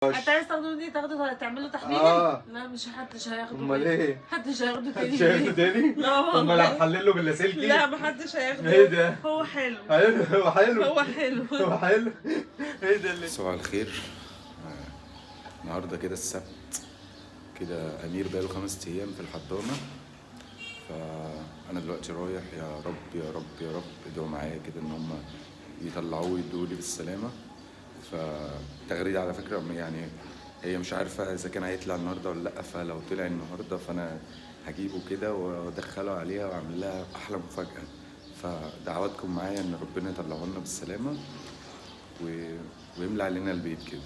انت عايز تاخده مني؟ تاخده تعمله تحليل؟ آه. لا مش حدش هياخده. امال ايه؟ محدش هياخده تاني. محدش هياخده تاني؟ لا والله. امال هنحلله باللاسلكي؟ لا محدش هياخده. ايه ده؟ هو حلو. حلو، هو حلو، هو حلو، هو حلو. ايه ده اللي صباح الخير. النهارده كده السبت كده، امير بقاله 5 ايام في الحضانة، فانا دلوقتي رايح. يا رب يا رب يا رب ادعوا معايا كده ان هم يطلعوه ويدولي بالسلامة. فتغريد على فكرة يعني هي مش عارفه اذا كان هيطلع النهارده ولا لا، فلو طلع النهارده فانا هجيبه كده وادخله عليها واعمل لها احلى مفاجاة. فدعواتكم معايا ان ربنا يطلعه لنا بالسلامة ويملى علينا البيت كده.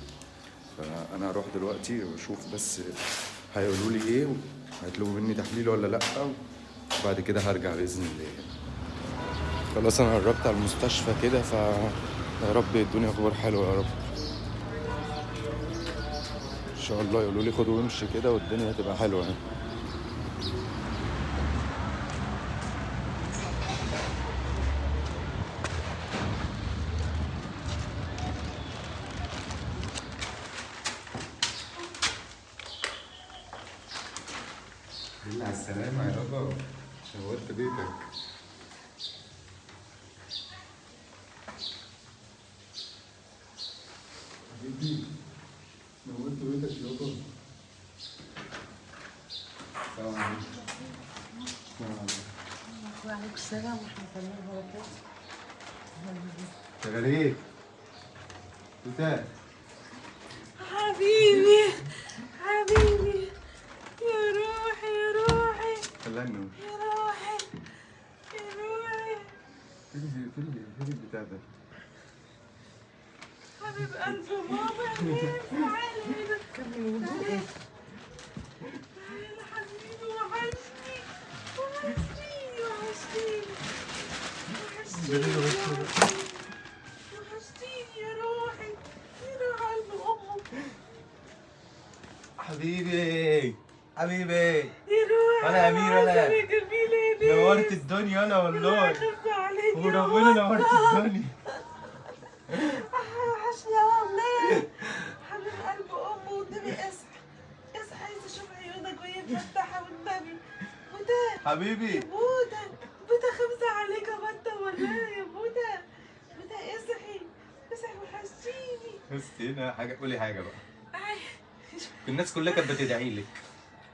فانا هروح دلوقتي واشوف بس هيقولوا لي ايه، هيطلبوا مني تحليل ولا لا، وبعد كده هرجع باذن الله. خلاص انا قربت على المستشفى كده، ف يا رب يدوني اخبار حلوة يا رب ان شاء الله. يقولوا لي خد وامشي كده والدنيا هتبقى حلوة يعني. بالله على السلامة يا بابا، شورت بيتك. حبيبي نورت بيتك يابا. السلام عليكم. السلام عليكم. وعليكم السلام ورحمة الله وبركاته. شغال توتا. حبيبي حبيبي يا روحي يا روحي خلينا النور. يا روحي يا روحي. فين فين فين البتاع ده؟ حبيب قلب ماما يا ميم، تعالى هنا. تعالى تعالى حبيبي، وحشني وحشتيني وحشتيني وحشتيني وحشتيني يا روحي يا روح قلب امك. حبيبي حبيبي يا روحي ولا يا أمير ولا. يا جميلة يا ناس. نورت الدنيا انا والله، خف عليك يا وربنا نورت الدنيا. وحشني يا والله حبيب قلب امه. والنبي اصحى اصحى، عايزه اشوف عيونك وهي مفتحة والنبي. بوده حبيبي بوده بوده، خمسة عليك يا بطه والله يا بوده. بوده اصحي اصحي، وحشتيني. بس هنا حاجة، قولي حاجة بقى. عاي الناس كلها كانت بتدعي لك،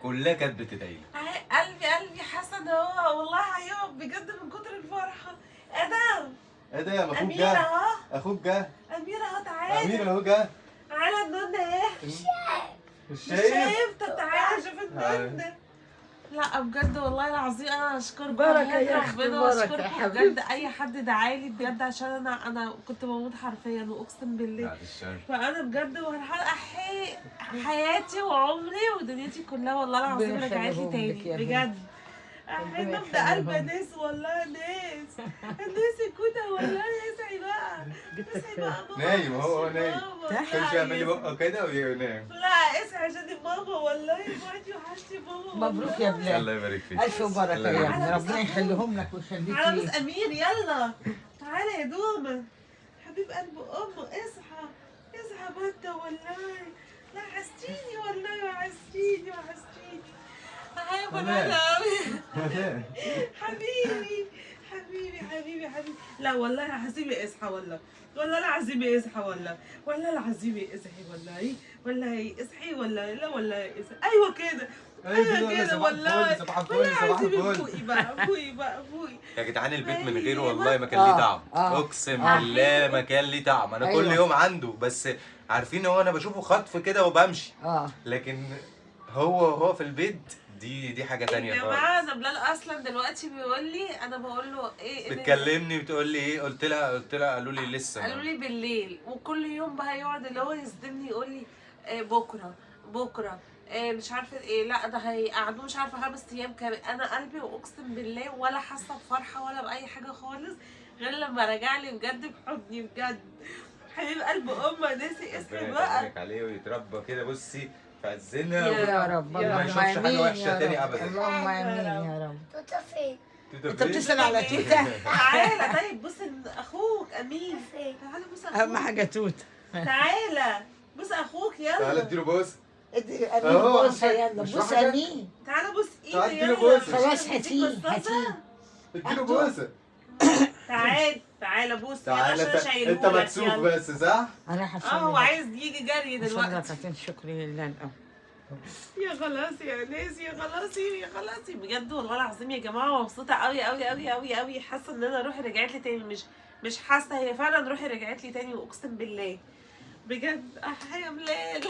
كلها كانت بتدعي لك. عاي قلبي قلبي حاسه ان هو والله هيقف بجد من كتر الفرحة. ادم ايه ده يا اخوك اميره جه؟ اهو، اخوك جه، اميره اهو، تعالى امير اهو جه. تعالى النونه اهي. مش مش شايف؟ شايف؟ طب تعالى شوف النونه. لا بجد والله العظيم انا اشكركم بركة يا أختي، ربنا، بركة واشكركم يا حبيبتي. بجد اي حد دعالي بجد، عشان انا كنت بموت حرفيا واقسم بالله. بعد الشر. فانا بجد فرحانة احي حياتي وعمري ودنيتي كلها والله العظيم ربنا رجعت لي يخليهم لك تاني يا بجد. احي ربنا نبدا قلب يخليهم. ناس والله، ناس الناس كده والله. اصحي بقى اصحي بقى ماما. نايم اهو، هو نايم. ماما. كل شوية يعمل لي بقه كده وينام. لا اصحي عشان ماما والله، وحشتي وحشتي ماما. مبروك يا بلال، الله يبارك فيك. ألف بركة الله يا يبارك ابني، ربنا يخليهم لك ويخليك تعالى ليه. بس امير، يلا تعالى يا دومة حبيب قلب امه. اصحى اصحى بطة والله، لا وحشتيني والله، وحشتيني وحشتيني. هاي فرحانة قوي حبيبي حبيبي حبيبي حبيبي. لا والله العظيم اصحى والله، والله العظيم اصحى والله، والله العظيم اصحي والله، والله اصحي والله، لا والله اصحي. ايوه كده ايوه كده والله، صباح الفل والله صباح العظيم. الفل. فوقي بقى فوقي بقى فوقي. يا جدعان البيت من غيره والله ما كان ليه طعم. اقسم بالله ما كان ليه طعم. انا كل يوم عنده، بس عارفين هو انا بشوفه خطف كده وبمشي، لكن هو في البيت دي حاجة تانية يا جماعة خالص. انا بلال اصلا دلوقتي بيقول لي، انا بقول له ايه بتكلمني بتقول لي ايه؟ قلت لها قالوا لي لسه. قالوا لي بالليل، وكل يوم بقى يقعد اللي هو يصدمني يقول لي إيه بكره بكره إيه مش عارفه ايه، لا ده هيقعدوه مش عارفه 5 ايام كمان. انا قلبي واقسم بالله ولا حاسه بفرحة ولا باي حاجة خالص غير لما رجع لي بجد بحضني بجد. حبيب قلب امه ناسي اصحي ربنا بقى. يطمنك عليه ويتربى كده بصي في عزنا يا رب، وما اللهم يشوفش حاجة آمين وحشة يا تاني رب. ابدا. اللهم آمين يا رب. توتا فين؟ أنت بتسأل على توتة؟ تعالى طيب بص اخوك امين، تعالى بص اخوك. أهم حاجة توتة. تعالى بوس اخوك يلا. تعالى اديله بوسه. ادي امين بوسه يلا، بوس امين. تعالى بوس ايده يلا. خلاص هاتيه هاتيه. اديله بوسه. تعال تعال بوس. تعال انت مكسوف بس صح؟ انا هصلي. هو عايز يجي جري دلوقتي. ركعتين شكر لله الاول. يا خلاص يا ناس، يا خلاصي يا خلاصي بجد والله العظيم يا جماعة مبسوطة قوي قوي قوي قوي قوي. حاسه ان انا روحي رجعت لي تاني، مش حاسه، هي فعلا روحي رجعت لي تاني واقسم بالله بجد. احيا بلال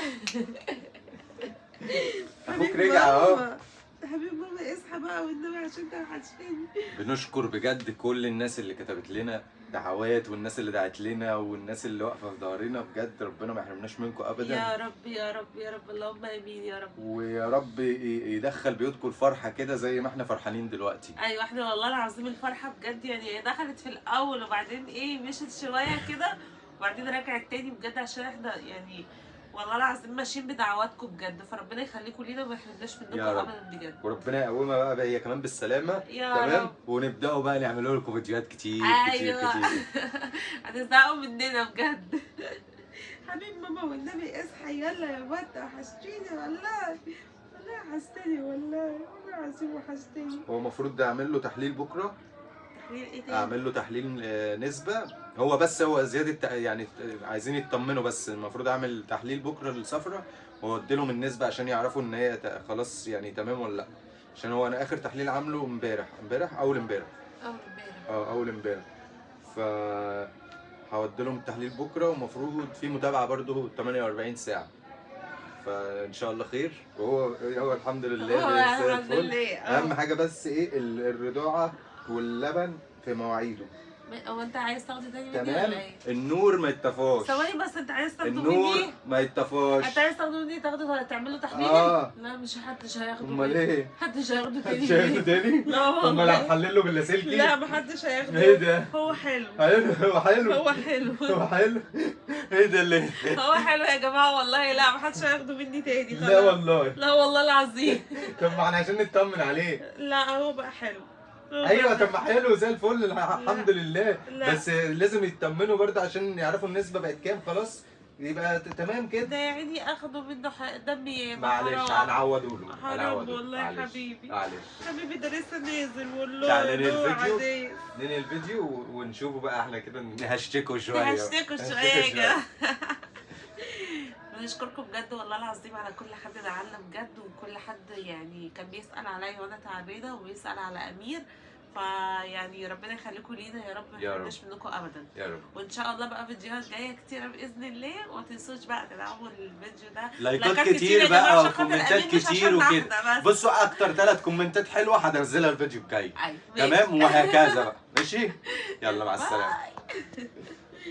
اخوك رجع اهو. حبيب ماما اصحى بقى والنبي عشان انت وحشتني. بنشكر بجد كل الناس اللي كتبت لنا دعوات، والناس اللي دعت لنا، والناس اللي واقفة في ظهرنا، بجد ربنا ما يحرمناش منكم ابدا يا رب يا رب يا رب، اللهم امين يا رب. ويا رب يدخل بيوتكم الفرحة كده زي ما احنا فرحانين دلوقتي. ايوه احنا والله العظيم الفرحة بجد يعني دخلت في الاول وبعدين ايه مشت شوية كده وبعدين رجعت تاني بجد، عشان احنا يعني والله العظيم ماشيين بدعواتكم بجد، فربنا يخليكم لينا وما يحرمناش منكم ابدا بجد. وربنا يقومها بقى هي كمان بالسلامة يا تمام رب. ونبداوا بقى نعمل لكم فيديوهات كتير. أيوة. كتير كتير. هتزهقوا مننا بجد. حبيب ماما والنبي اصحى يلا يا بطه، وحشتيني والله والله، وحشتني والله والله العظيم وحشتني. هو المفروض اعمل له تحليل بكره. تحليل ايه تاني؟ اعمل له تحليل نسبه، هو بس هو زيادة يعني عايزين يطمنوا، بس المفروض اعمل تحليل بكره للسفره واودي لهم النسبة عشان يعرفوا ان هي خلاص يعني تمام ولا لا، عشان هو انا اخر تحليل عامله امبارح اول امبارح. اول امبارح. ف هودي لهم التحليل بكره، ومفروض في متابعه برده 48 ساعة، فان شاء الله خير. وهو الحمد لله زي الفل. اهم حاجة بس ايه الرضاعة واللبن في مواعيده. هو انت عايز تاخده تاني مني تمام؟ ولا ايه؟ النور ما يتطفاش. ثواني بس، انت عايز تاخده مني؟ النور ما يتطفاش. انت عايز تاخده مني تاخده تعمل له تحليل؟ لا مش حدش هياخده. امال ايه؟ محدش هياخده تاني. محدش هياخده تاني؟ لا والله. امال هنحلل له باللاسلكي؟ لا محدش هياخده. ايه ده؟ هو حلو. هو حلو. هو حلو. هو حلو. ايه ده اللي هو حلو يا جماعة والله. لا محدش هياخده مني تاني خلاص. لا والله. لا والله العظيم. طب ما احنا عشان نطمن عليه. لا هو بقى حلو. ايوه طب ما حلو زي الفل الحمد لله. لا. بس لازم يطمنوا برضه عشان يعرفوا النسبة بقت كام، خلاص يبقى تمام كده. ده يا عيني اخدوا منه دم ياما. معلش هنعوضه له. حرام والله يا حبيبي. معلش حبيبي ده لسه نازل والله. تعالى ننهي الفيديو، ننهي الفيديو ونشوفه بقى احنا كده، نهشتكوا شوية. نهشتكوا شوية يا جماعة. بنشكركم بجد والله العظيم على كل حد دعمنا بجد، وكل حد يعني كان بيسأل عليا وانا تعبانة وبيسأل على امير، فيعني ربنا يخليكم لينا يا رب، ما يحرمناش منكم ابدا يا رب. وان شاء الله بقى فيديوهات جاية كتيرة باذن الله، وما تنسوش بقى تدعموا الفيديو ده لايكات كتير بقى وكومنتات كتير وكده. بصوا اكتر 3 كومنتات حلوة هنزلها الفيديو الجاي. أيوة. تمام وهكذا بقى. ماشي يلا مع السلامة.